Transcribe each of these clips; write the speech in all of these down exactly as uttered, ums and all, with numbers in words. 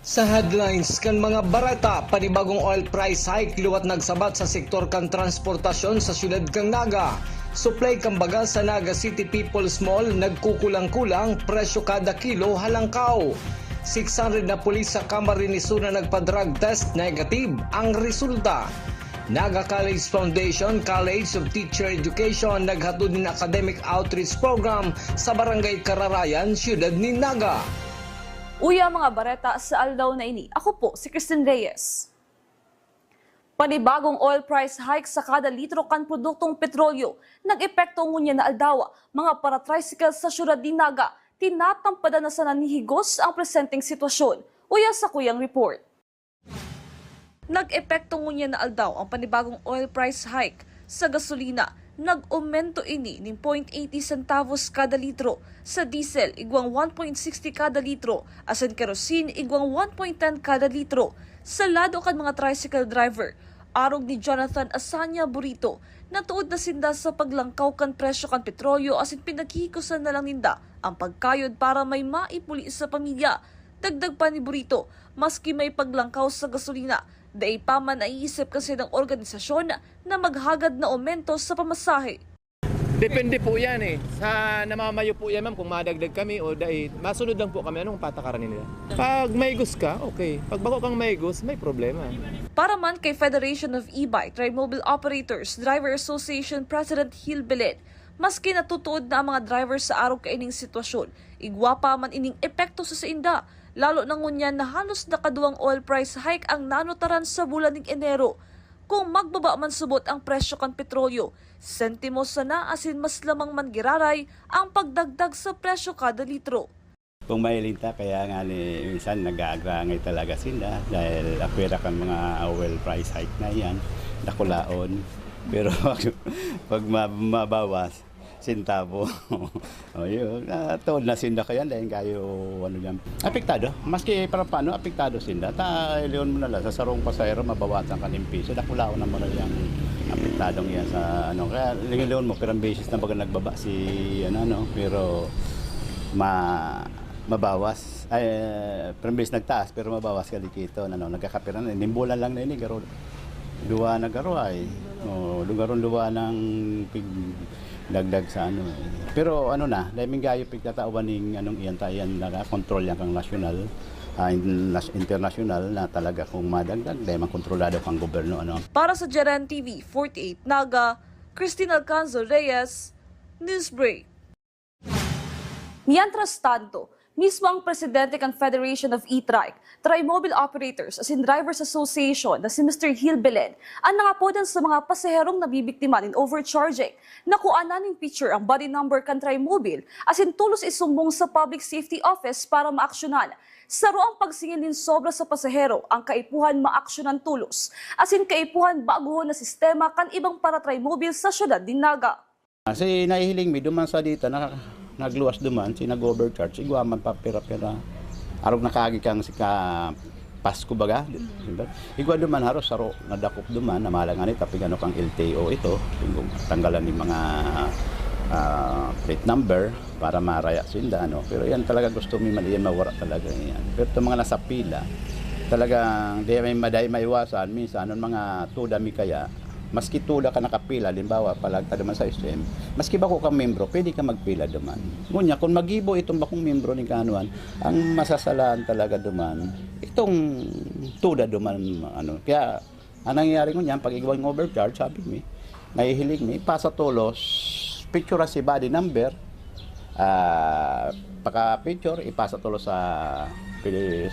Sa headlines kan mga bareta, panibagong oil price hike liwat nagsabat sa sektor kan transportasyon sa siyudad kan Naga. Supply kan baga sa Naga City People's Mall nagkukulang-kulang, presyo kada kilo halangkaw. Six hundred na pulis sa Camarines Sur na nagpa-drug test, negative ang resulta. Naga College Foundation, College of Teacher Education, naghatod nin academic outreach program sa Barangay Kararayan, Siyudad nin Naga. Uya mga bareta sa aldaw na ini. Ako po si Christine Reyes. Panibagong oil price hike sa kada litro kan produktong petrolyo nag-epekto ngunyan na aldaw. Mga para-tricycle sa siyudad nin Naga, tinatampadan na sana ni higos ang presenteng sitwasyon. Uya sa kuyang report. Nag-epekto ngunyan na aldaw ang panibagong oil price hike sa gasolina. Nag-omento ini nin point eighty centavos kada litro, sa diesel igwang one point sixty kada litro, asin kerosene igwang one point ten kada litro. Sa lado kan mga tricycle driver, arog ni Jonathan Asanya Burito, natuod na sinda sa paglangkaw kan presyo kan petrolyo asin pinaghihikosan na lang ninda ang pagkayod para may maipuli sa pamilya. Dagdag pa ni Burito, maski may paglangkaw sa gasolina, dai pa man naiisip kan saindang organisasyon na maghagad na aumento sa pamasahe. Depende po yan eh. Sa namamayo po yan, ma'am, kung madagdag kami o dai, masunod lang po kami anong patakaran nila. Pag maigos ka, okay. Pag bako kang maigos, may problema. Para man kay Federation of E-Bike Trimobile Operators Driver Association President Gil Belen, maski natutuod na ang mga driver sa arog kaining sitwasyon, igwa pa man ining epekto sa sainda, lalo na ngunyan na halos nakaduwang oil price hike ang nanotaran sa bulan ning Enero. Kung magbaba man subot ang presyo kan petrolyo, sentimo sana asin mas lamang man giraray ang pagdagdag sa presyo kada litro. Kung mahiling ta, kaya nga ni, minsan nag-aagrangay talaga sinda dahil apwera kan mga oil price hike na yan, dakulaon. Pero pag, pag ma- mabawas, sentabo. O yun, ah, tuod na sinda kaya dahil kayo ano yan. Apektado, maski para paano, apektado sinda. Ta, iyon mo na lang, sa sarong pasahero, mabawasan ka ng piso, dakulaon naman na yung apektadong yan sa ano. Kaya lingon-lingon mo, pirang beses na baga nagbaba si ano, ano, pero ma mabawas. Ay, pirang beses nagtaas, pero mabawas ka likiton. Ano, nagkakapira na. Nimbulan lang na ini, garo, duwa na garo ay. O, lugaron duwa ng pig, dagdag sa ano eh. Pero ano na, dahil minggayo pigtatauban ning anong iyan ta, iyan nakakontrol yan kang nasyonal, ah, in- nas- internasyonal na talaga kung madagdag, dahil man kontrolado kang gobyerno, ano. Para sa Jeren T V forty-eight Naga, Christine Alcanzo Reyes, Newsbreak. Mientras tanto, mismo ang presidente kan Federation of E-Trike, Trimobile Operators asin Drivers Association na si Mister Gil Belen, an nangapodan sa mga pasaherong nabibiktima nin overcharging. Nakuha na nin picture ang body number kan Trimobile asin tolos isumbong sa Public Safety Office para maaksyonan. Saro ang pagsingil nin sobra sa pasahero, ang kaipuhan maaksyonan tolos, asin kaipuhan baguhon na sistema kan ibang para-Trimobile sa siyudad nin Naga. Si nahihiling mi duman sa dita na nagluwas duman, si nag-overcharge, igwa man pa pira-pira. Arog nakaagi kang si ka Pasko baga. Igwa duman haros saro nadakop duman, na malangan ito, pigano kang L T O ito, tanggalan ni mga ah, plate number para maraya sinda, ano. Pero yan talaga gusto mi man, yan mawara talaga yan. Pero itong mga nasa pila, talagang di may maday maiwasan, minsan, anong mga tuda mi kaya, maski tuda ka nakapila, halimbawa, palagta duman sa S M, maski bako ka membro, pwede ka magpila duman. Ngunyan, kung magibo itong bakong membro ning kaanuhan, ang masasalaan talaga duman, itong tuda duman, ano. Kaya, ang nangyayari ngunyan, pag igwa yung overcharge, sabi mi, nahihiling mi, ipasa tolos, picture si body number, ah, paka-picture, ipasa tolos sa,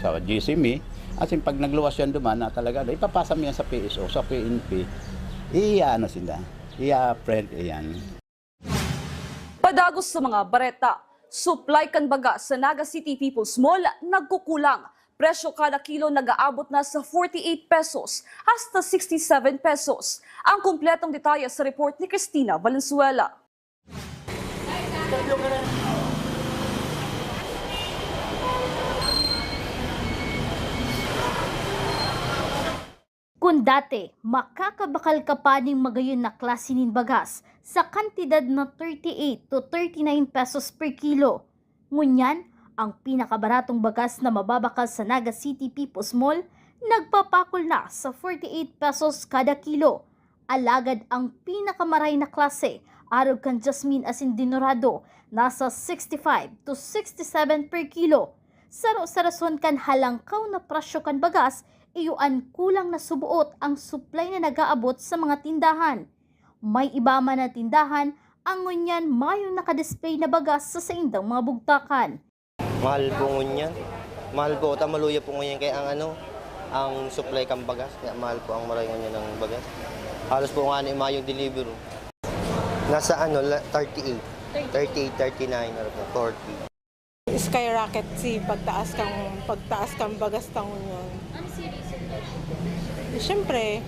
sa G C mi, asin pag nagluwas yan duman na talaga, ipapasa mi yan sa P S O, sa P N P, iya ano sinda, iya print iyan. Padagos sa mga bareta, supply kan baga sa Naga City People's Mall nagkukulang. Presyo kada kilo nag-aabot na sa forty-eight pesos hasta sixty-seven pesos. Ang kompletong detalye sa report ni Christina Valenzuela. Kun dati, makakabakal ka pa nin magayon na klase nin bagas sa kantidad na thirty-eight to thirty-nine pesos per kilo. Ngunyan, Ang pinakabaratong bagas na mababakal sa Naga City People's Mall nagpapakol na sa forty-eight pesos kada kilo. Alagad ang pinakamaray na klase, arog kan jasmine asin dinurado, nasa sixty-five to sixty-seven per kilo. Saro sa rason kan halangkaw na presyo kan bagas, iyo an kulang na suboot ang supply na nag-aabot sa mga tindahan. May iba man na tindahan, ang ngunyan mayong nakadisplay na bagas sa saindang mga bugtakan. Mahal po ngunyan. Mahal po ta, maluya po ngunyan kaya ang ano, ang supply kan bagas. Kaya mahal po ang maray ngunyan ng bagas. Halos po nga ni mayong delivery. Nasa ano, la- thirty-eight. Thirty-eight, thirty-nine, ano po, forty. Skyrocket si pagtaas kang, pagtaas kang bagas ta ngunyan. Ano si reason daw? Siyempre,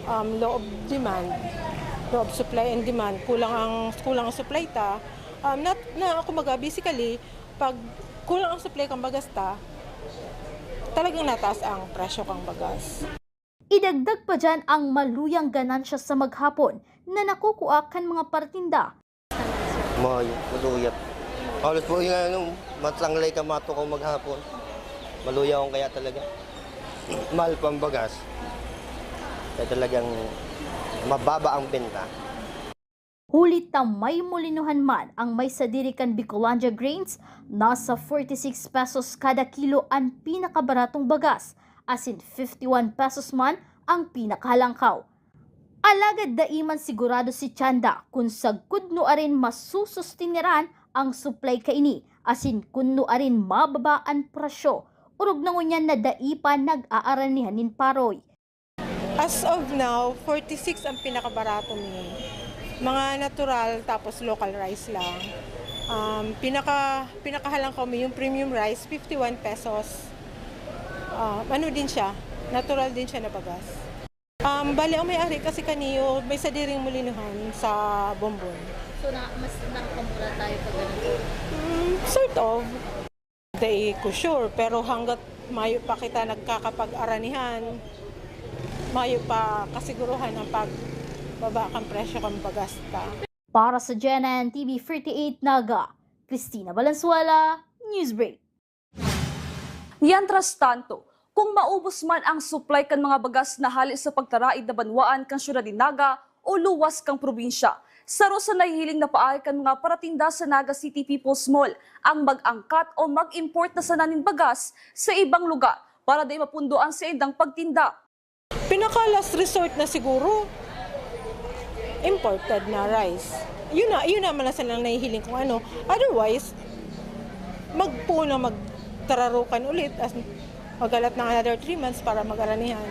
um, law of demand, law of supply and demand. Kulang ang, kulang ang supply ta. Um, na, na, kumbaga, basically, pag kulang ang supply kang bagas ta, talagang nataas ang presyo kang bagas. Idagdag pa diyan ang maluyang ganansya sa maghapon na nakukua kan mga paratinda. Mayo, maluya. Halos po yung ano, matranglay ka matukaw maghapon. Maluya akong kaya talaga. Mahal pang bagas. Kaya talagang mababa ang benta. Huli ta may molinuhan man ang may sadiri kan Bicolandia Grains, nasa forty-six pesos kada kilo an pinakabaratong bagas, asin fifty-one pesos man ang pinakahalangkaw. Alagad dai man sigurado si Chanda kun sagkod nuarin masusustiniran ang supply kaini, asin kun nuarin mababa an presyo, orog na ngunyan na dai pa nag-aaranihan nin paroy. As of now, forty-six ang pinakabarato mi. Mga natural, tapos local rice lang. Um, pinaka, pinakahalangkaw mi, yung premium rice, fifty-one pesos. Um, ano din siya, natural din siya na bagas. Um, bali, ang may-ari kasi kaniyo, may sadiring molinuhan sa Bombon. So, na, mas nakakamura tayo pag ganito? Mm, sort of. Dai ko sure, pero hangga't mayo pa kita nagkakapag-aranihan, mayo pa kasiguruhan ang pagbaba kan presyo kan bagas ta. Para sa G N N T V forty-eight Naga, Christina Valenzuela, Newsbreak. Mientras tanto, kung maubos man ang supply kan mga bagas na hale sa pagtaraid na banwaan kan siyudad nin Naga o luwas kan probinsya, saro sa nahihiling na paagi kan mga paratinda sa Naga City People's Mall ang mag-angkat o mag-import na sana nin bagas sa ibang lugar para dai mapundo an saindang pagtinda. Pinaka last resort na siguro, imported na rice. Yun na, yun naman na silang nahihiling kung ano. Otherwise, magpuon na magtararukan ulit, as, maghalat ng another three months para mag-aranihan.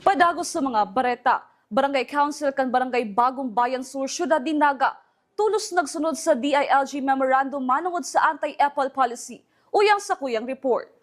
Padagos sa mga bareta, Barangay Council kan Barangay Bagong Bayan Sur, Siyudad nin Naga, tolos nagsunod sa D I L G Memorandum manongod sa Anti-Epal Policy. Uya an sakuyang report.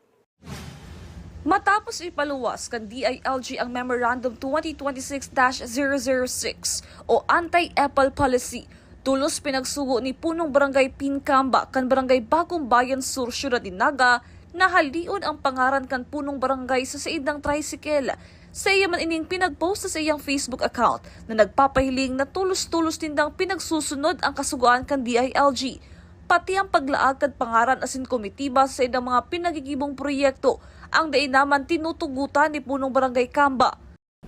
Matapos ipaluwas kan D I L G ang Memorandum twenty twenty-six dash zero zero six o Anti-Epal Policy, tolos pinagsugo ni Punong Barangay Pin Camba kan Barangay Bagong Bayan Sur, Siyudad nin Naga, na haleon ang pangaran kan punong barangay sa saindang tricycle. Saiya man ining pinag-post sa saiyang Facebook account na nagpapahiling na tolos-tolos nindang pinagsusunod ang kasugoan kan D I L G, pati ang paglaag kan pangaran asin komitiba sa saindang mga pinagigibong proyekto, ang dai naman tinutugutan ni Punong Barangay Camba.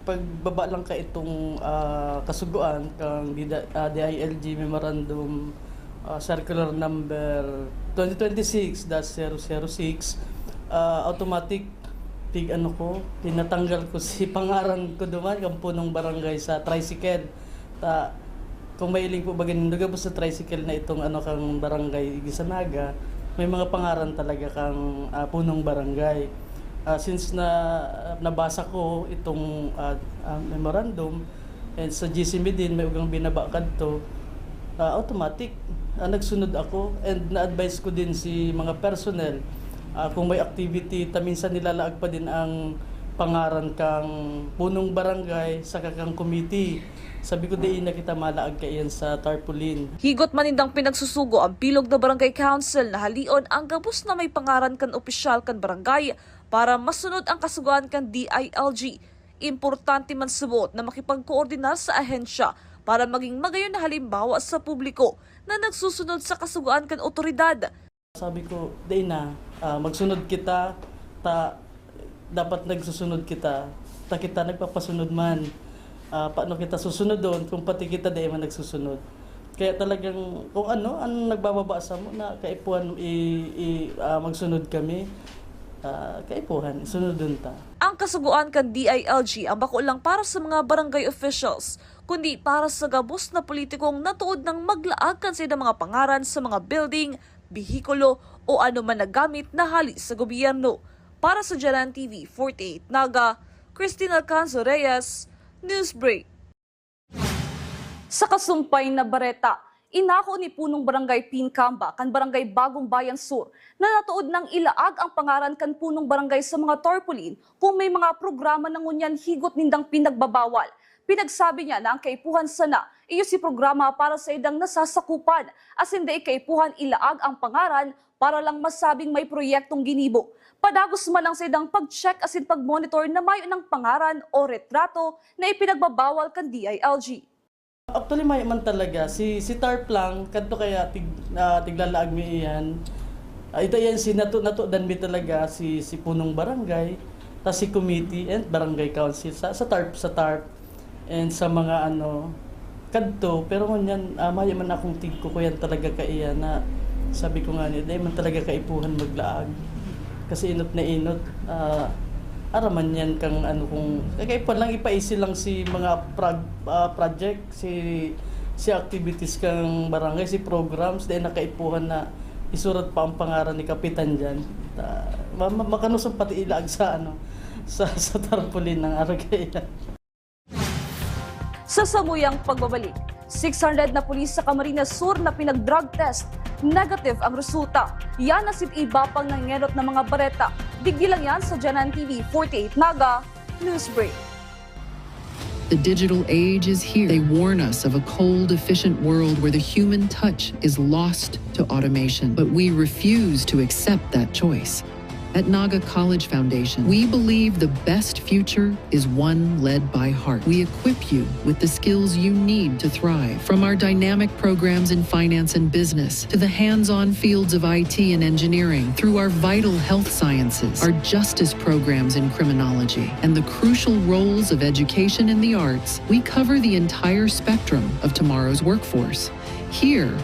Pagbaba lang ka itong, ah, kasugoan kang D I L G Memorandum, ah, Circular Number twenty twenty-six dash zero zero six, ah, automatic pig-ano ko, pinatanggal ko si pangaran ko duman, kan punong barangay sa tricycle. Ta, kung mahiling po baga nindo, gabos sa tricycle na itong ano, kang barangay Iglesia Naga, may mga pangaran talaga kang, ah, punong barangay. Ah, since na, nabasa ko itong, ah, ah, memorandum, and sa G C me din, may ugang binaba kadto, ah, automatic, ah, nagsunod ako, and na-advise ko din si mga personnel, ah, kung may activity, ta minsan nilalaag pa din ang pangaran kang punong barangay saka kang committee. Sabi ko, "Dai na kita malaag kaiyan sa tarpaulin." Higot man nindang pinagsusugo ang bilog na barangay council na haleon ang gabos na may pangaran kan opisyal kan barangay para masunod ang kasugoan kan D I L G. Importante man suboot na makipagkoordinar sa ahensya para maging magayon na halimbawa sa publiko na nagsusunod sa kasugoan kan awtoridad. Sabi ko, "Dai na, ah, magsunod kita, ta dapat nagsusunod kita, ta kita nagpapasunod man. Ah, paano kita susunodon kung pati kita dai man nagsusunod?" Kaya talagang kung ano ang nagbababa samo na kaipuhan i i ah, magsunod kami, ah, kaipuhan, sunodon ta. Ang kasugoan kan D I L G ang bako lang para sa mga barangay officials, kundi para sa gabos na politikong natuod nang maglaag kan saindang mga pangaran sa mga building, behikulo o ano man na gamit na hali sa gobyerno. Para sa Janan T V forty-eight Naga, Christine Alcanzo Reyes, Newsbreak. Sa kasumpay na bareta, inako ni Punong Barangay Pin Camba kan Barangay Bagong Bayan Sur na natuod nang ilaag ang pangaran kan Punong Barangay sa mga tarpaulin kung may mga programa na ngunyan higot nindang pinagbabawal. Pinagsabi niya na ang kaipuhan sana iyo si programa para sa idang nasasakupan, asin dai kaipuhan ilaag ang pangaran para lang masabing may proyektong ginibo. Padagos man ang saindang pag-check asin pag-monitor na mayo nang pangaran o retrato na ipinagbabawal kan D I L G. Actually, mayo man talaga. Si, si tarp lang, kadto kaya tig, ah, tiglalaag mi iyan. Ah, ito yan, si nato, natodan mi talaga, si, si punong barangay, tas si committee and barangay council sa, sa tarp, sa tarp. And sa mga ano, kadto, pero ngunyan, ah, mayo man akong tigkukuyan talaga kaiyan na sabi ko nga niya, dai man talaga kaipuhan maglaag. Kasi inot na inot, ah, araman yan kang ano kung, kaya pa lang ipaisi lang si mga prog-, ah, project, si, si activities kang barangay, si programs, dai na kaipuhan na isurat pa ang pangaran ni Kapitan dyan. Ah, ma-, ma-, makanusog pati ilaag sa ano, sa, sa tarpaulin ng arog kaiyan. Sa samuyang pagbabalik, six hundred na pulis sa Camarines Sur na pinag-drug test, negative ang resulta. Yan asin iba pang nangengenot na mga bareta. Digdi lang yan sa Janan T V forty-eight Naga Newsbreak. The digital age is here. They warn us of a cold, efficient world where the human touch is lost to automation, but we refuse to accept that choice. At Naga College Foundation, we believe the best future is one led by heart. We equip you with the skills you need to thrive, from our dynamic programs in finance and business to the hands on fields of I T and engineering, through our vital health sciences, our justice programs in criminology, and the crucial roles of education and the arts. We cover the entire spectrum of tomorrow's workforce. Here,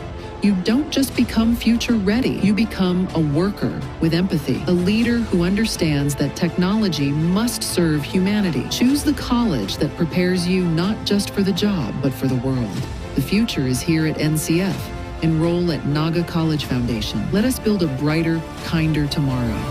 you don't just become future ready, you become a worker with empathy, a leader who understands that technology must serve humanity. Choose the college that prepares you not just for the job, but for the world. The future is here at N C F. Enroll at Naga College Foundation. Let us build a brighter, kinder tomorrow.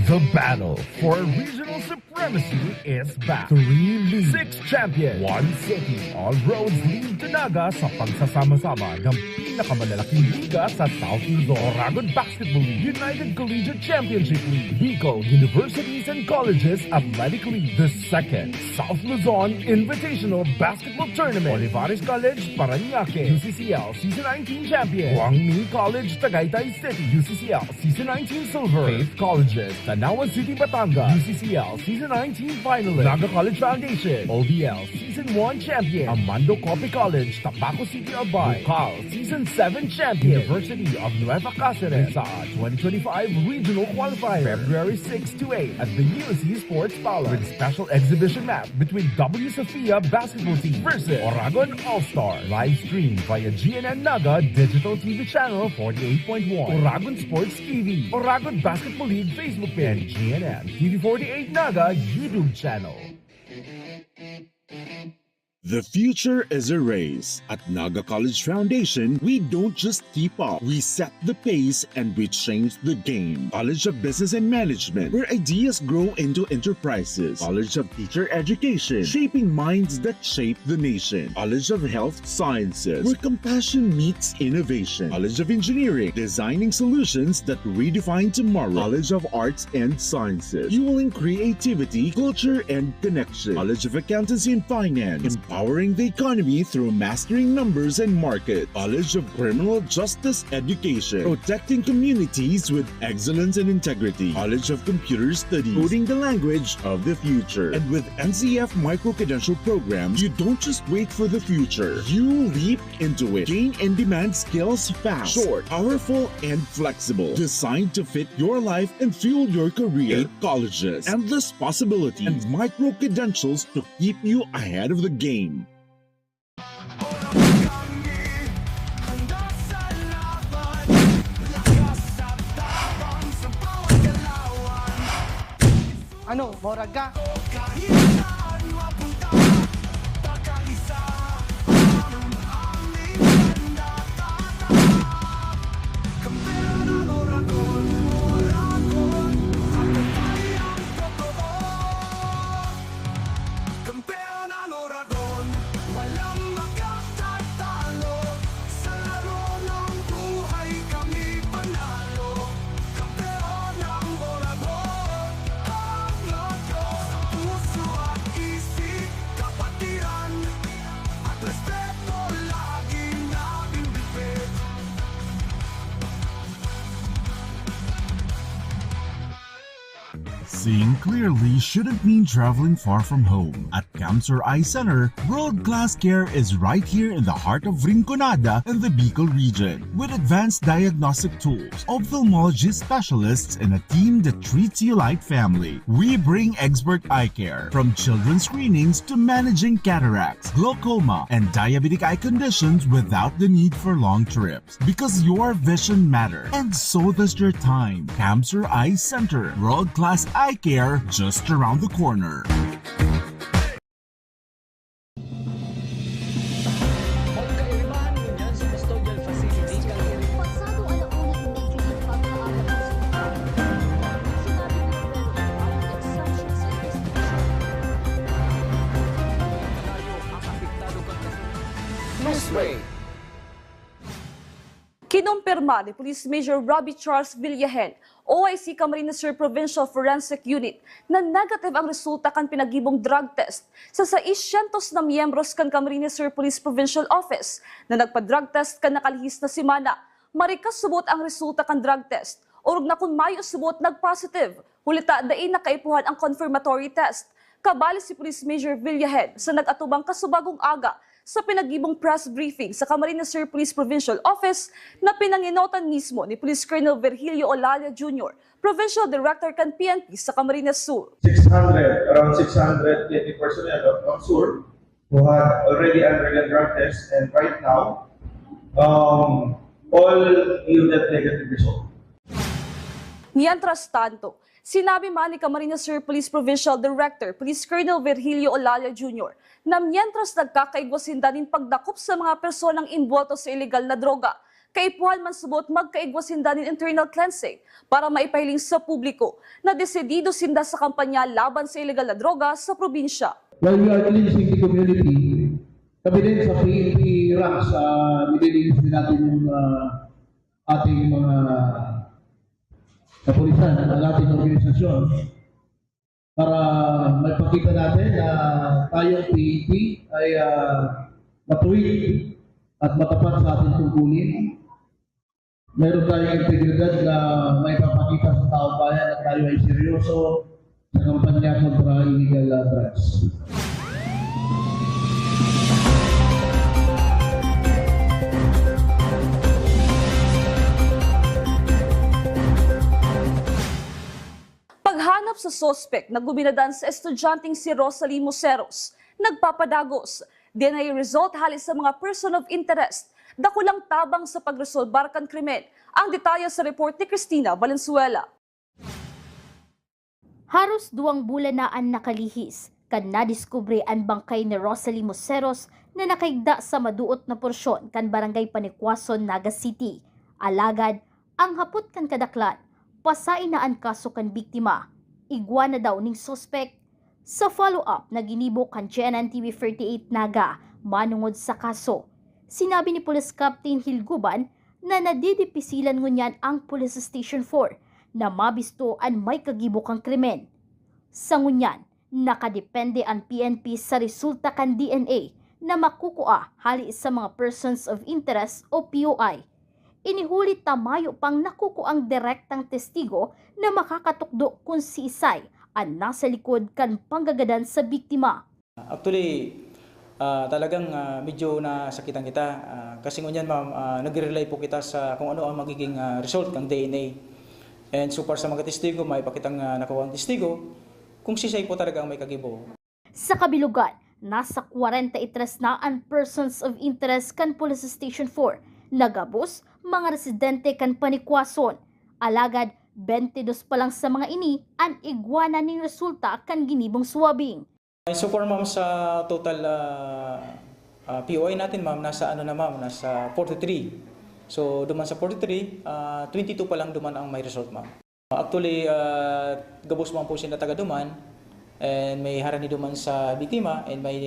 The battle for regional supremacy is back. Three leagues, six champions, one city. All roads lead to Naga sa pagsasama-sama ng pinakamalalaking liga sa South Luzon. Oragon Basketball League, United Collegiate Championship League, Bicol Universities and Colleges Athletic League, the second South Luzon Invitational Basketball Tournament, Olivares College, Parañaque, U C C L Season nineteen Champion, Guangmi College, Tagaytay City, U C C L Season nineteen Silver, Faith Colleges, Tanauan City, Batangas, U C C L Season nineteen Finalist, Naga College Foundation, O B L Season one Champion, Amando Coffee College, Tabaco City, Albay, Bukal Season seven Champion, University of Nueva Caceres, Rizal, twenty twenty-five Regional Qualifier, February six to eight at the U C Sports Palace, with special exhibition match between W Sofia Basketball Team versus Oragon All-Star. Live stream via G N N Naga Digital T V Channel forty-eight point one, Oragon Sports T V, Oragon Basketball League Facebook page, and G N N T V forty-eight Naga YouTube channel. The future is a race. At Naga College Foundation, we don't just keep up, we set the pace and we change the game. College of Business and Management, where ideas grow into enterprises. College of Teacher Education, shaping minds that shape the nation. College of Health Sciences, where compassion meets innovation. College of Engineering, designing solutions that redefine tomorrow. College of Arts and Sciences, fueling creativity, culture, and connection. College of Accountancy and Finance, Powering the economy through mastering numbers and market. College of Criminal Justice Education. Protecting communities with excellence and integrity. College of Computer Studies. Coding the language of the future. And with N C F micro-credential programs, you don't just wait for the future. You leap into it. Gain in-demand skills fast. Short, powerful, and flexible. Designed to fit your life and fuel your career. Eight colleges, endless possibilities, and micro-credentials to keep you ahead of the game. Ano, morag ka? Kampeon ang Oragon, walang makatatalo. Sa laro ng buhay kami panalo. Kampeon ang Oragon, ang Oragon. Sa puso at isip, kapatiran at respeto laging nabibitbit. Seeing clearly shouldn't mean traveling far from home. At Camsur Eye Center, world-class care is right here in the heart of Rinconada in the Bicol region. With advanced diagnostic tools, ophthalmology specialists, and a team that treats you like family, we bring expert eye care. From children's screenings to managing cataracts, glaucoma, and diabetic eye conditions without the need for long trips. Because your vision matters, and so does your time. Camsur Eye Center, world-class eye care just around the corner. Pasado alauna inigpilit pagkaabot sa sinabi ni Roberto Alvarez, exemption sa investigation. Newsway. Kinumpirma ni Police Major Robbie Charles Villahen, O I C Camarines Sur Provincial Forensic Unit, na negative ang resulta kan pinagibong drug test sa seiscientos na miyembros kan Camarines Sur Police Provincial Office na nagpa-drug test kan nakalihis na semana. Marikasubot ang resulta kan drug test, orog na kun mayo subot nag-positive. Huli ta dai nakaipuhan ang confirmatory test. Kabali si Police Major Villahen sa nag-atubang kasubagong aga sa pinagibong press briefing sa Camarines Sur Police Provincial Office na pinangenotan mismo ni Police Colonel Virgilio Olalia Junior, Provincial Director kan P N P sa Camarines Sur. Six hundred, around six hundred P N P personnel of Camsur who had already undergone drug test, and right now, um, all yielded negative result. Mientras tanto, sinabi man ni Camarines Sur Police Provincial Director Police Colonel Virgilio Olalia Junior na mientras nagkakaigwa sinda nin pagdakop sa mga personang imbolto sa ilegal na droga, kaipuhan man subot magkaigwa sinda nin internal cleansing para maipahiling sa publiko na desidido sinda sa kampanya laban sa ilegal na droga sa probinsya. While we are cleansing the community, kami din sa P N P ranks, ah, nililinis din natin yung, ah, ating mga kapulisan, ang ating organisasyon, para maipakita natin na tayong P N P ay, ah, matuwid at matapat sa ating tungkulin. Meron tayong integridad na maipapakita sa taong bayan na tayo ay seryoso sa kampanya kontra illegal, ah, drugs. Paghanap sa suspek na guminadan sa estudyanteng si Rosalie Moseros, nagpapadagos. D N A result hale sa mga person of interest, dakulang tabang sa pagresolbar kan krimen. Ang detalye sa report ni Christina Valenzuela. Haros duwang bulan na an nakalihis kan nadiskubre an bangkay ni Rosalie Moseros na nakaigda sa maduot na porsyon kan Barangay Panicuason, Naga City. Alagad, ang hapot kan kadaklan, pasain na an kaso kan biktima. Igwa na daw ning suspek. Sa follow-up na ginibo kan G N N T V thirty-eight Naga manongod sa kaso, sinabi ni Police Captain Hilguban na nadidipisilan ngunyan ang Police Station four na mabisto an may kagibo kan krimen. Sa ngunyan, nakadepende an P N P sa resulta kan D N A na makukua hali sa mga persons of interest o P O I. Ini huli ta mayo pang nakukuang direktang testigo na makakatukdo kun siisay an nasa likod kan panggagadan sa biktima. Actually, ah, talagang, ah, medyo nasakitan kita. Ah, kasi ngunyan, ma'am, ah, nagre-rely po kita sa kung ano ang magiging, ah, result ng D N A. And so far sa mga testigo, may pa kitang, ah, nakuha ang testigo kung siisay po talaga ang may kagibo. Sa kabilugan, nasa kwarenta y tres na an persons of interest kan Police Station four na gabos mga residente kan Panikwason. Alagad, bente dos pa lang sa mga ini an igwa na nin resulta kan ginibong swabbing. So far, ma'am, sa total, ah, ah, P O I natin, ma'am, nasa ano na, ma'am, nasa forty-three. So, duman sa forty-three, ah, twenty-two pa lang duman ang may result, ma'am. Actually, ah, gabos man po sinda taga duman, and may harani duman sa biktima, and may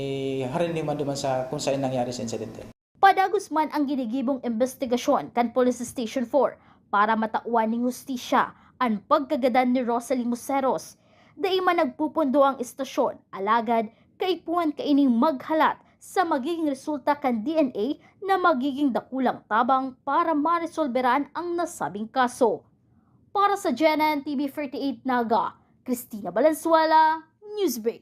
harani man duman sa kung saan nangyari sa insidente. Padagos man ang ginigibong imbestigasyon kan Police Station four para matawan ning hustisya an pagkagadan ni Rosalie Museros. Dai man nagpupundo ang istasyon, alagad kaipuhan kaining maghalat sa magiging resulta kan D N A na magiging dakulang tabang para maresolberan ang nasabing kaso. Para sa G N N T V forty-eight Naga, Christina Valenzuela, Newsbreak.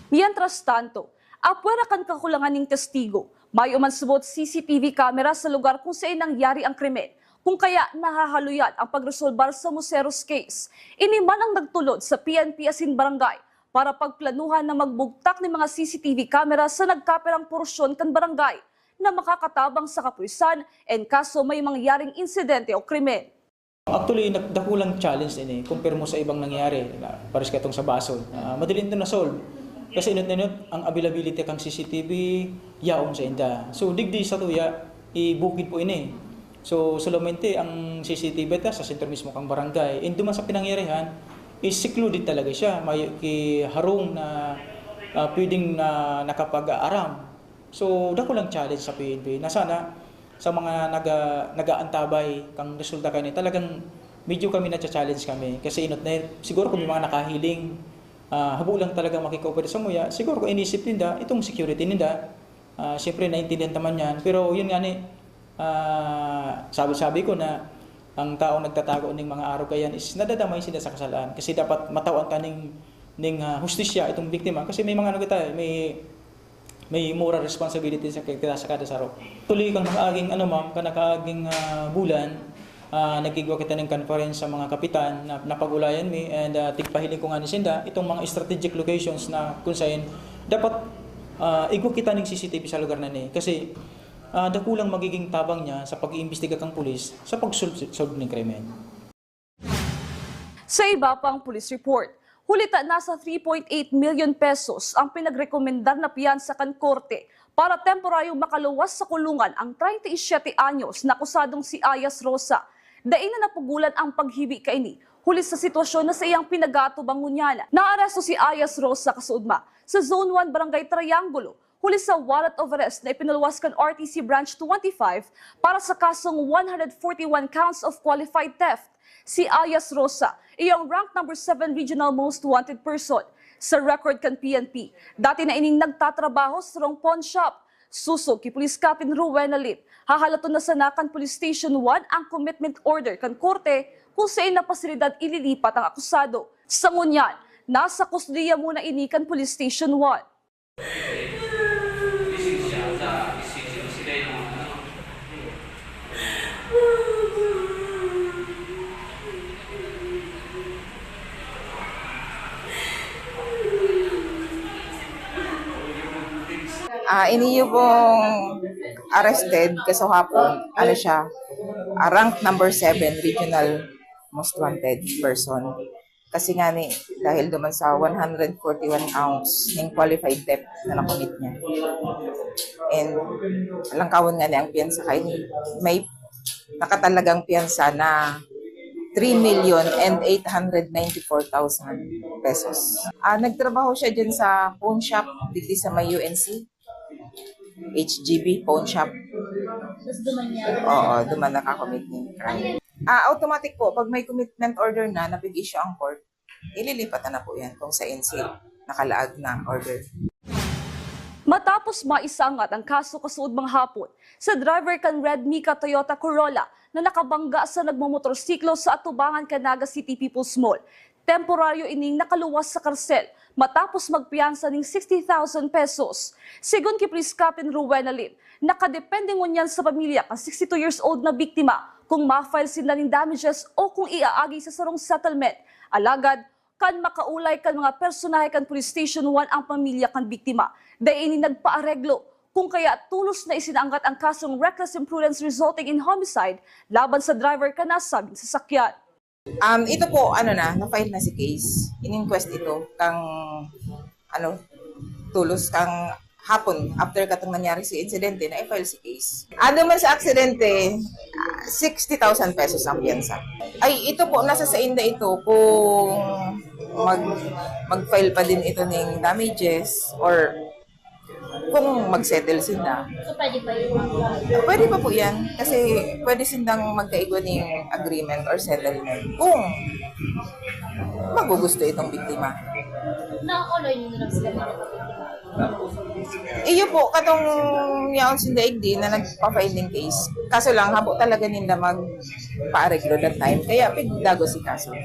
Mientras tanto, apwera kan kakulangan nin testigo, mayo man subot C C T V camera sa lugar kung saen nangyari ang krimen, kung kaya nahahaluyan ang pagresolbar sa Museros case. Ini man ang nagtulod sa P N P asin barangay para pagplanuhan na magbugtak nin mga C C T V camera sa nagkapirang porsyon kan barangay na makakatabang sa kapulisan en kaso may mangyaring insidente o krimen. Actually, nag- dakulang challenge ini kumpirmo sa ibang nangyari, na pares katong sa Basol. Ah, madali ito na-solve. Kasi inot-inot, ang availability kang C C T V, yaon sa inda. So, digdi sa tuya, ibukid po ini. So, solamente ang C C T V ta sa sentro mismo kang barangay. And duman sa pinangyarihan, is secluded talaga siya. May ki harong na ah, pwedeng na nakapag-aaram. So, dakulang challenge sa P N P na sana sa mga naga- nag-aantabay kang resulta kani, talagang medyo kami nacha-challenge kami. Kasi inot na siguro kung may mga nakahiling, ah, habo lang talaga makikooperate sa muya, siguro kung inisip ninda, itong security ninda, ah, siyempre naintindihan ta man yan. Pero yun nga ni, ah, sabi-sabi ko na ang taong nagtatago ning mga arog kayan is nadadamay sila sa kasalaan. Kasi dapat matawan ta ning, ning ah, hustisya itong biktima. Kasi may mga ano kita, eh, may may moral responsibility sa kita sa kada saro. Tuloy kang nakaaging ano ma'am, ka nakaaging ah, bulan, ah, nagigwa kita ng conference sa mga kapitan na napag-ulayan mi and ah, tigpahiling ko nga ni sinda itong mga strategic locations na kung saan dapat ah, igwa kita ng C C T V sa lugar na ni. Kasi ah, dakulang magiging tabang niya sa pag-iimbestiga kang pulis sa pag-solve ng krimen. Sa iba pang police report, huli ta nasa three point eight million pesos ang pinagrekomendar na piyansa kan korte para temporaryong makaluwas sa kulungan ang treinta y siete anyos na akusadong si Ayas Rosa. Dai na napugulan ang paghibi kaini, huli sa sitwasyon na saiyang pinag-aatubang ngunyan. Naaresto si Ayas Rosa kasuodma sa Zone one Barangay Triangulo, huli sa warrant of arrest na ipinaluwas kan R T C Branch twenty-five para sa kasong one hundred forty-one counts of qualified theft. Si Ayas Rosa, iyang rank number seven regional most wanted person. Sa record kan P N P, dati na ining nagtatrabaho sa sarong pawn shop. Susog ki Police Captain Rowena Lim, hahalaton na sana kan Police Station one ang commitment order kan korte kung saen na pasilidad ililipat ang akusado. Sa ngunyan, nasa kustodiya muna ini kan Police Station one. Ah, ini yung pong arrested kaso hapon, ano siya, ah, rank number seven, regional most wanted person. Kasi nga ni, dahil duman sa one hundred forty-one counts ning qualified theft na nakumit niya. And langkawon nga ni ang piyansa kay ni, may nakatalagang piyansa na three million and eight hundred ninety-four thousand pesos. Ah, nagtrabaho siya dyan sa pawn shop, digdi sa may U N C. H G B pawn shop. Tapos duman niya? Oo, duman nakakommit ng crime. Ah, automatic po, pag may commitment order na, napig-issue ang court, ililipat na, na po yan kung sa N C nakalaag na order. Matapos Maisangat ang kaso kasuodmang hapon sa driver kan Red Mica Toyota Corolla na nakabangga sa nagmomotorsiklo sa atubangan kan Naga City People's Mall. Temporaryo ining nakaluwas sa karsel matapos magpiyansa ning sixty thousand pesos. Segun ki Police Captain Rowena Lim, nakadepende ngunyan sa pamilya kan sixty-two years old na biktima kung ma-file sinda nin damages o kung iaagi sa sarong settlement. Alagad, kan makaulay kan mga personahe kan Police Station one ang pamilya kan biktima. Dai ini nagpaareglo, kung kaya tolos na isinaanggat ang kasong reckless imprudence resulting in homicide laban sa driver kan nasabing sasakyan. Um, ito po, ano na, na-file na si case. In-inquest ito kang, ano, tolos kang hapon after katong nangyari si insidente na i-file si case. Ano man sa aksidente, sixty thousand pesos ang piyansa. Ay, ito po, nasa sa inda ito kung mag, mag-file pa din ito ng damages or kung mag-settle sila. So, pwede ba yun? Pwede pa po yan kasi pwede silang magkaigwa ng agreement or settlement kung magugusto itong biktima. Na-honor nyo na lang sila na nagpapalibot? Iyo po, katong yaon sinda igdi na nagpa-filing case. Kaso lang, habo talaga ninda magpaareglo that time. Kaya pigdago si kaso.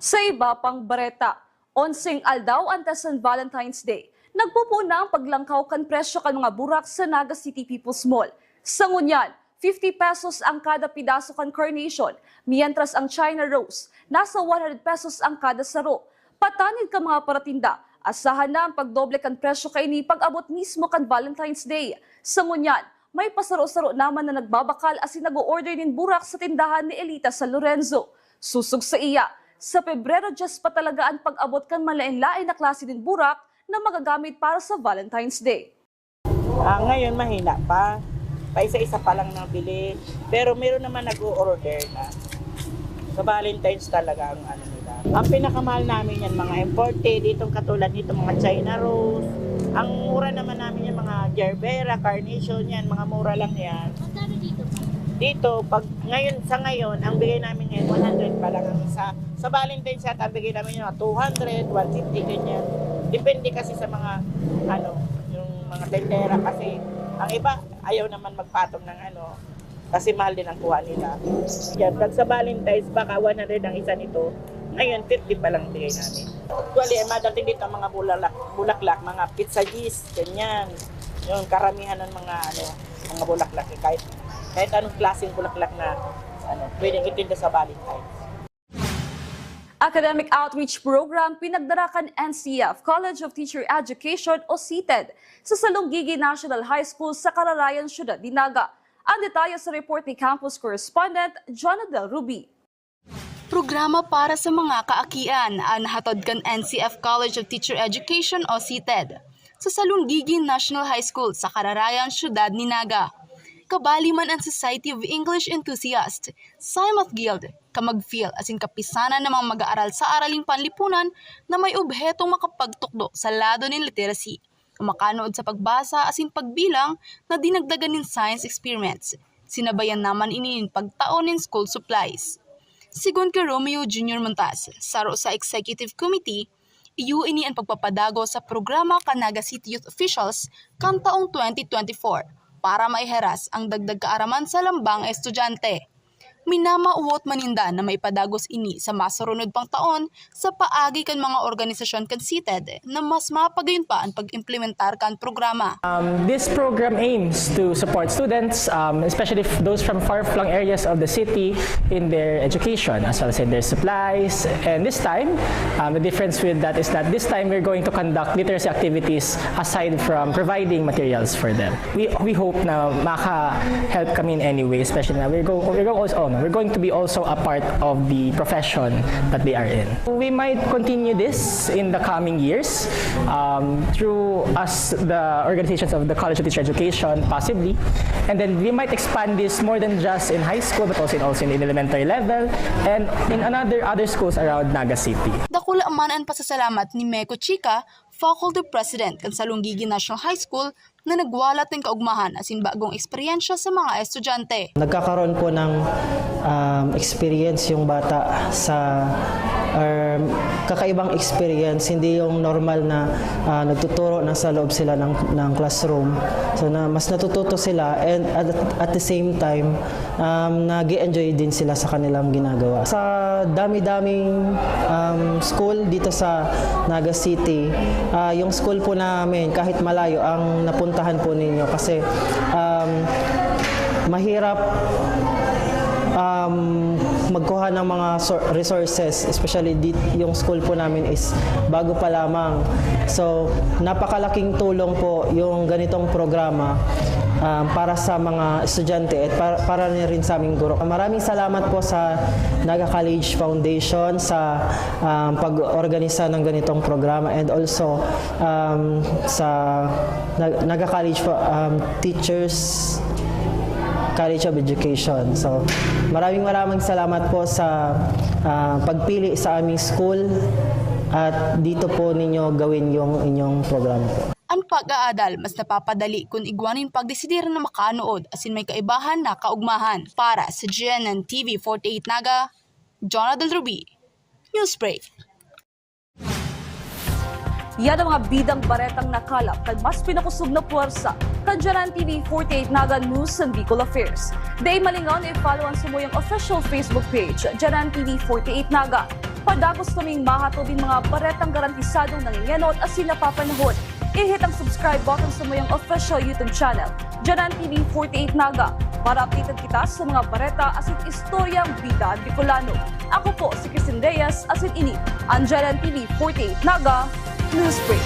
Sa iba pang bareta, onseng aldaw antes ng Valentine's Day, nagpupuon na ang paglangkaw kan presyo kan mga burak sa Naga City People's Mall. Sa ngunyan, fifty pesos ang kada pidaso kan carnation, mientras ang China rose nasa one hundred pesos ang kada saro. Patanid kan mga paratinda, asahan na ang pagdoble kan presyo kaini pag-abot mismo kan Valentine's Day. Sa ngunyan, may pasaro-saro naman na nagbabakal asin nag-o-order nin burak sa tindahan ni Elita San Lorenzo. Sosog saiya, sa Pebrero dyes pa talaga an pag-abot kan malaen-laen na klase nin burak na magagamit para sa Valentine's Day. Ah, ngayon mahina pa. Paisa-isa pa lang nabili. Pero meron naman nag-o-order na. Sa Valentine's talaga ang ano nila. Ang pinakamahal namin yan, mga imported, itong katulad nito, mga China rose. Ang mura naman namin yung mga gerbera, carnation, yan, mga mura lang yan. Magkano dito pa? Dito, pag ngayon, sa ngayon, ang bigay namin ngayon, one hundred pa lang ang isa. Sa Valentine's yata, ang bigay namin yung two hundred, one fifty, ganyan. Depende kasi sa mga, ano, yung mga tendera kasi ang iba, ayaw naman magpatong ng ano, kasi mahal din ang kuha nila. Yan, pag sa Valentine's, baka one hundred ang isa nito. Ngayon, fifty pa lang bigay namin. Actually, eh, madating dito ang mga bulaklak, bulaklak, mga pizza gis, ganyan. Yung karamihan ng mga, ano, mga bulaklak, eh, kahit, kahit anong klaseng bulaklak na ano, pwedeng itinda sa Valentine's. Academic Outreach Program pinagdara kan N C F College of Teacher Education o CTED sa Salonggigi National High School sa Kararayan, Syudad ni Naga. Ang detalye sa report ni Campus Correspondent Jonadel Rubi. Programa para sa mga kaakian an hatod kan N C F College of Teacher Education o CTED sa Salonggigi National High School sa Kararayan, Syudad ni Naga. Kabali man ang Society of English Enthusiasts, SIEMET Guild, Kamagfil asin kapisanan na mga mag-aaral sa araling panlipunan na may obhetong makapagtukdo sa lado nin literacy o makanood sa pagbasa asin pagbilang na dinagdagan nin science experiments. Sinabayan naman ini nin pagtao nin school supplies. Sigon ki Romeo Junior Montas, saro sa Executive Committee, iyo ini an pagpapadagos sa programa kan Naga City Youth Officials kan taong twenty twenty-four para maiheras ang dagdag kaaraman sa lambang estudyante. Minamawot man ninda na maipadagos ini sa masurunod pang taon sa paagi kan mga organisasyon kan CTED na mas mapagayon pa an pag-implementar kan programa. Um, this program aims to support students, um, especially f- those from far-flung areas of the city, in their education, as well as in their supplies. And this time, um, the difference with that is that this time we're going to conduct literacy activities aside from providing materials for them. We, we hope na maka-help kami in any way, especially na we're, go, we're, going also, oh, no, we're going to be also a part of the profession that they are in. We might continue this in the coming years um, through us, the organizations of the College of Teacher Education, possibly. And then we might expand this more than just in high school, but also in, also in elementary level and in another other schools around Naga City. Dakula man an pasasalamat ni Meko Chica, Faculty President kan Salonggigi National High School, na nagwalat nin kaugmahan asin bagong eksperyensya sa mga estudyante. Nagkakaroon po ng um, experience yung bata sa um, kakaibang experience, hindi yung normal na uh, nagtuturo na sa loob sila ng, ng classroom. So na mas natututo sila and at, at the same time um, nag enjoy din sila sa kanilang ginagawa. Sa dami-daming um, school dito sa Naga City, uh, yung school po namin kahit malayo ang napuntahan po ninyo kasi um, mahirap um, magkuha ng mga resources, especially di, yung school po namin is bago pa lamang. So, napakalaking tulong po yung ganitong programa um, para sa mga estudyante at para, para rin sa aming guro. Maraming salamat po sa Naga College Foundation sa um, pag-organisa ng ganitong programa and also um, sa Naga College um, Teachers College of Education. So, maraming maraming salamat po sa uh, pagpili sa aming school at dito po ninyo gawin yung inyong programa po. An pag-aadal mas napapadali kun igwa nin pagdesidir na makaanood asin may kaibahan na kaugmahan. Para sa G N N T V forty-eight Naga, Jonah Del Rubi, Newsbreak. Yan ang mga bidang baretang nakalap kan mas pinakusog na puwersa kan G N N T V forty-eight Naga News and Bicol Affairs. Dai malingaw na i-follow ang samuyang official Facebook page, G N N T V forty-eight Naga. Padagos kaming mahatod nin mga baretang garantisadong nangingenot asin napapanahon. I-hit ang subscribe button sa mayong official YouTube channel, G N N T V forty-eight Naga, para updated kita sa mga bareta asin istoryang bida Bicolano. Ako po si Christine Reyes, asin ini ang G N N T V forty-eight Naga News Break.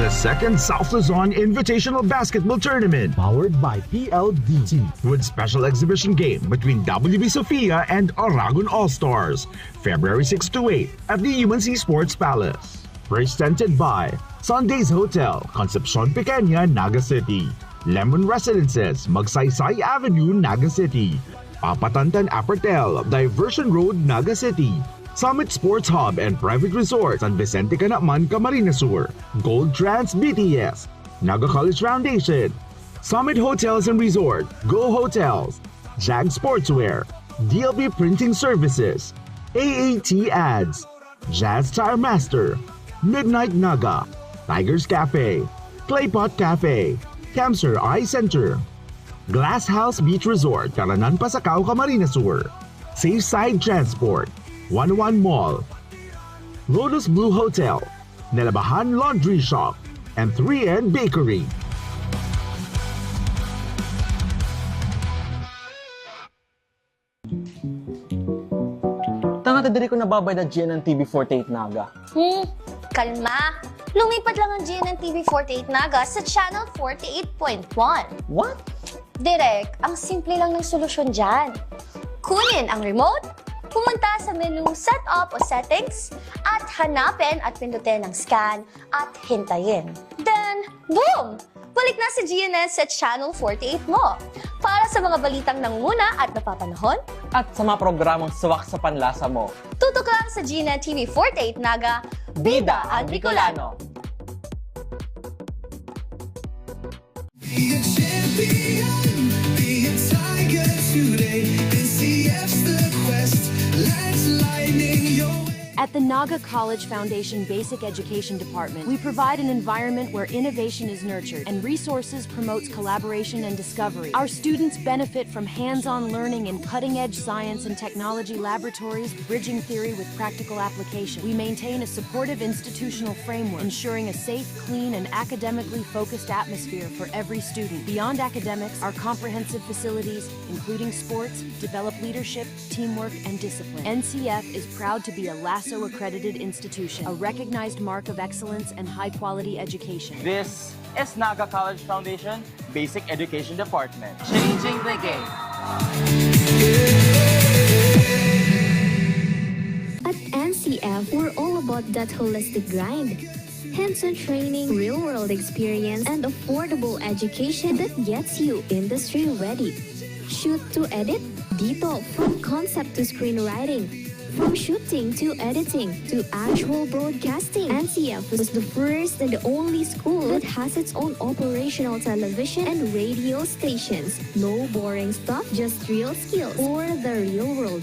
The second South Luzon Invitational Basketball Tournament, powered by P L D T, with special exhibition game between W B Sofia and Oragon All Stars, February six to eight at the U N C Sports Palace. Presented by Sundays Hotel, Concepcion Pequeña, Naga City. Lemon Residences, Magsaysay Avenue, Naga City. Papatantan Apertel, Diversion Road, Naga City. Summit Sports Hub and Private Resort, San Vicente Canaman, Camarines Sur. Gold Trans B T S, Naga College Foundation. Summit Hotels and Resort, Go Hotels. Jag Sportswear, D L P Printing Services, A A T Ads, Jazz Tire Master, Midnight Naga, Tigers Cafe, Claypot Cafe, Cancer Eye Center, Glass House Beach Resort, Caranan Pasacao, Camarines Sur, Safe Side Transport, One One Mall, Lotus Blue Hotel, Nalabahan Laundry Shop, and three N Bakery. Tanga ta diri ko nababayad na G N N T V forty-eight Naga. Hmm, kalma. Lumipat lang ang G N N T V forty-eight Naga sa Channel forty-eight point one. What? Direk, ang simple lang ng solusyon dyan. Kunin ang remote, pumunta sa menu Setup o Settings, at hanapin at pindutin ang Scan at hintayin. Then, boom! Balik na si G N S sa Channel forty-eight mo. Para sa mga balitang nangunguna at napapanahon, at sa mga programang swak sa panlasa mo, tutok lang sa G N N T V forty-eight Naga, Bida ang Bicolano! Be a champion, be a tiger today. N C F's the quest, let's lightning your way. At the Naga College Foundation Basic Education Department, we provide an environment where innovation is nurtured and resources promotes collaboration and discovery. Our students benefit from hands-on learning in cutting-edge science and technology laboratories, bridging theory with practical application. We maintain a supportive institutional framework, ensuring a safe, clean, and academically focused atmosphere for every student. Beyond academics, our comprehensive facilities, including sports, develop leadership, teamwork, and discipline. N C F is proud to be a LASO accredited institution, a recognized mark of excellence and high quality education. This is Naga College Foundation Basic Education Department. Changing the game. At N C F, we're all about that holistic grind. Hands-on training, real-world experience, and affordable education that gets you industry-ready. Shoot to edit? Dito, from concept to screenwriting, From shooting to editing to actual broadcasting, N C F was the first and only school that has its own operational television and radio stations. No boring stuff, just real skills for the real world.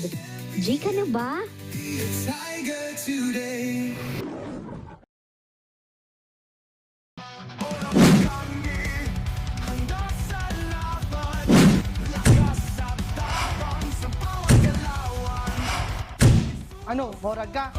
G ka na ba? Ano, morag ka?